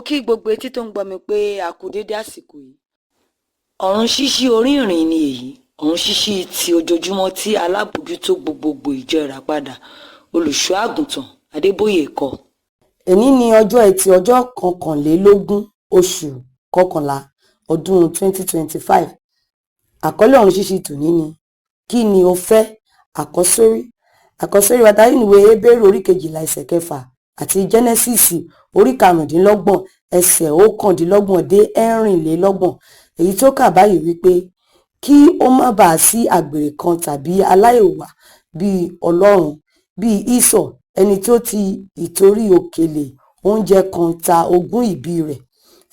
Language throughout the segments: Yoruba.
Kí gbogbo etí tó ń gbọ́ mi pé a kú dédé àsìkò yìí. Ọ̀run ṣíṣí orí ìrìn ni èyí, ọ̀run ṣíṣí ti ojoojúmọ́ tí alábòójútó gbogbogbò ìjọ Ìràpadà, Olùṣọ́ Àgùntàn Adébóyè kọ. Èní ní ọjọ́ Ẹtì, ọjọ́ 21 oṣù kọkànlá ọdún 2025. Àkọlé ọ̀run ṣíṣí tòní ni "Kí ni o fẹ́?" Àkọ́sórí. Àkọ́sórí wa ta rí nínú ìwé Hébérù orí 12 ẹsẹ̀ 6 àti Jẹ́nẹ́sísì orí 25 ẹsẹ̀ 29 dé 34, èyí tó kà báyìí wípé kí ó má bàa sí àgbèrè kan tàbí aláìwà bí Ọlọ́run bíi Ísọ̀, ẹni tó ti ìtorí òkèlè oúnjẹ kan ta ogún ìbí rẹ̀.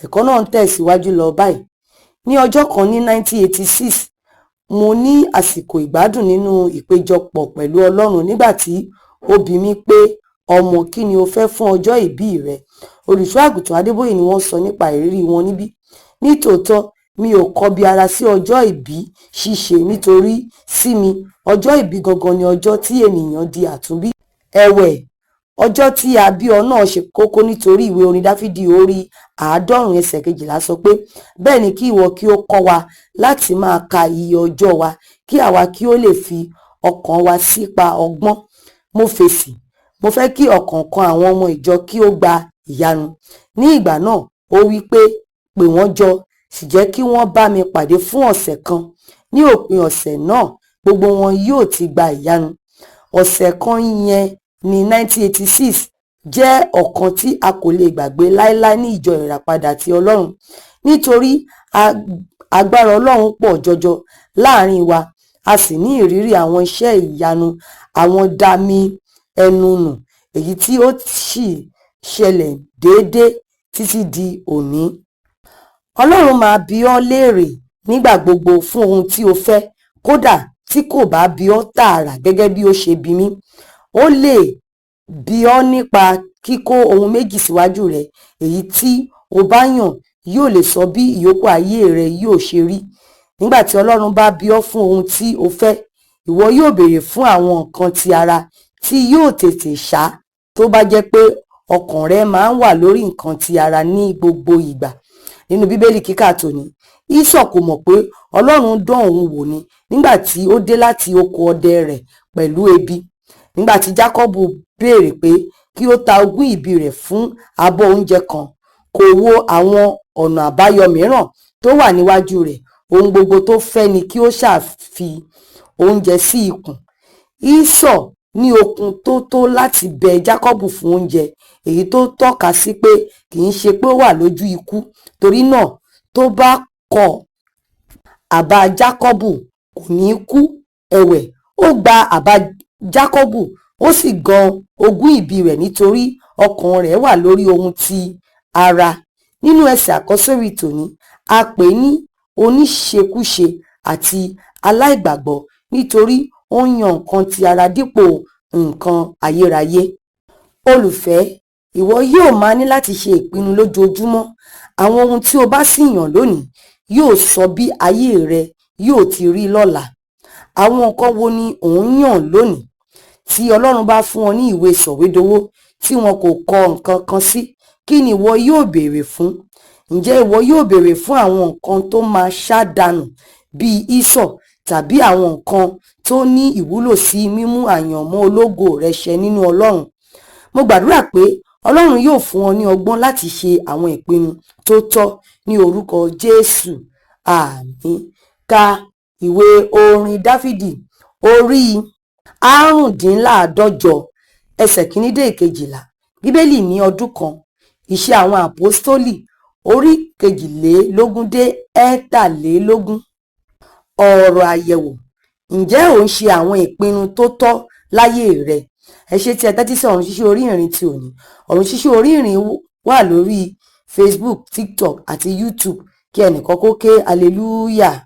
Ẹ̀kọ́ náà ń tẹ̀síwájú lọ báyìí. Ní ọjọ́ kan ní 1986, mo ní àsìkò ìgbádùn nínú ìpéjọpọ̀ pẹ̀lú Ọlọ́run nígbà tí ó bi mí pé, "Ọmọ, kí ni o fẹ́ fún ọjọ́ ìbí rẹ?" Olùṣọ́ Àgùntàn Adébóyè ni wọ́n sọ nípa ìrírí wọn níbí. Nítòótọ́, mi ò kọbi ara sí ọjọ́ ìbí ṣíṣe, nítorí sí mi, ọjọ́ ìbí gangan ni ọjọ́ tí ènìyàn di àtúnbí. Ẹ̀wẹ̀, ọjọ́ tí a bí ọ náà ṣe kókó, nítorí ìwé orin Dáfídì orí 90 ẹsẹ̀ 12 sọ pé, "Bẹ́ẹ̀ ni kí ìwọ kí ó kọ́ wa láti máa ka iye ọjọ́ wa, kí àwa kí ó lè fi ọkàn wa sípa ọgbọ́n." Mo fèsì, "Mo fẹ́ kí ọ̀kọ̀ọ̀kan àwọn ọmọ ìjọ kí ó gba ìyanu." Ní ìgbà náà, ó wí pé, "Pè wọ́n jọ, sì jẹ́ kí wọ́n bá mi pàdé fún ọ̀sẹ̀ kan. Ní òpin ọ̀sẹ̀ náà, gbogbo wọn yóò ti gba ìyanu." Ọ̀sẹ̀ kan yẹn ní 1986 jẹ́ ọ̀kan tí a kò lè gbàgbé láéláé ní ìjọ Ìràpadà ti Ọlọ́run, nítorí agbára Ọlọ́run pọ̀ jọjọ láàrin wa, a sì ní ìrírí àwọn iṣẹ́ ìyanu, àwọn dami ẹnu nù, èyí tí ó sì ṣẹlẹ̀ déédéé títí di òní. Ọlọ́run máa bi ọ́ léèrè nígbà gbogbo fún ohun tí o fẹ́, kódà tí kò bá bi ọ́ tààrà gẹ́gẹ́ bí ó ṣe bi mí. Ó lè bi ọ́ nípa kíkó ohun méjì síwájú rẹ, èyí tí o bá yàn yóò lè sọ bí ìyókù ayé rẹ yóò ṣe rí. Nígbà tí Ọlọ́run bá bi ọ́ fún ohun tí o fẹ́, ìwọ yóò béèrè fún àwọn nǹkan ti ara tí yóò tètè ṣá, tó bá jẹ́ pé ọkàn rẹ máa ń wà lórí nǹkan ti ara ní gbogbo ìgbà. Nínú Bíbélì kíkà tòní, Ísọ̀ kò mọ̀ pé Ọlọ́run dán òun wò ni nígbà tí ó dé láti oko ọdẹ rẹ̀ pẹ̀lú ebi. Nígbà tí Jákọ́bù béèrè pé kí ó ta ogún ìbí rẹ̀ fún abọ́ oúnjẹ kan, kò wo àwọn ọ̀nà àbáyọ mìíràn tó wà níwájú rẹ̀. Ohun gbogbo tó fẹ́ ni kí ó ṣáà fi oúnjẹ sí ikùn. Ísọ̀ ní okun tó tó láti bẹ Jákọ́bù fún oúnjẹ, èyí tó tọ́ka sí pé kì í ṣe pé ó wà lójú ikú. Torí náà, tó bá kọ àbá Jákọ́bù, kò ní kú. Ẹ̀wẹ̀, ó gba àbá Jákọ́bù, ó sì gan ogún ìbí rẹ̀ nítorí ọkàn rẹ̀ wà lórí ohun ti ara. Nínú ẹsẹ̀ àkọ́sórí tòní, a pè é ní oníṣekúṣe àti aláìgbàgbọ́ nítorí ó ń yan nǹkan ti ara dípò nǹkan ayérayé. Olùfẹ́, ìwọ yóò máa ní láti ṣe ìpinnu lójoojúmọ́. Àwọn ohun tí o bá sì yàn lónìí yóò sọ bí ayé rẹ yóò ti rí lọ́la. Àwọn nǹkan wo ni ò ń yàn lónìí? Tí Ọlọ́run bá fún ọ ní ìwé sọ̀wédowó tí wọn kò kọ nǹkan kan sí, kí ni ìwọ yóò béèrè fún? Ǹjẹ́ ìwọ yóò béèrè fún àwọn nǹkan tó máa ṣá dànù bíi Ísọ̀, tàbí àwọn nǹkan tó ní ìwúlò sí mímú àyànmọ́ ológo rẹ ṣẹ nínú Ọlọ́run? Mo gbàdúrà pé Ọlọ́run yóò fún ọ ní ọgbọ́n láti ṣe àwọn ìpinnu tó tọ́ ní orúkọ Jésù. Àmín. Ka ìwé orin Dáfídì orí 95 ẹsẹ̀ 1 dé 12, Bíbélì ní ọdún kan, Iṣẹ́ àwọn Àpọ́stólì orí 22 dé 23. Ọ̀rọ̀ àyẹ̀wò: Ǹjẹ́ ò ń ṣe àwọn ìpinnu tó tọ́ láyé rẹ? Ẹ ṣé tí ẹ tẹ́tí sí ọ̀run ṣíṣí orí ìrìn ti òní. Ọ̀run ṣíṣí orí ìrìn wà lórí Facebook, TikTok àti YouTube. Kí ẹnìkan kó ké hallelujah.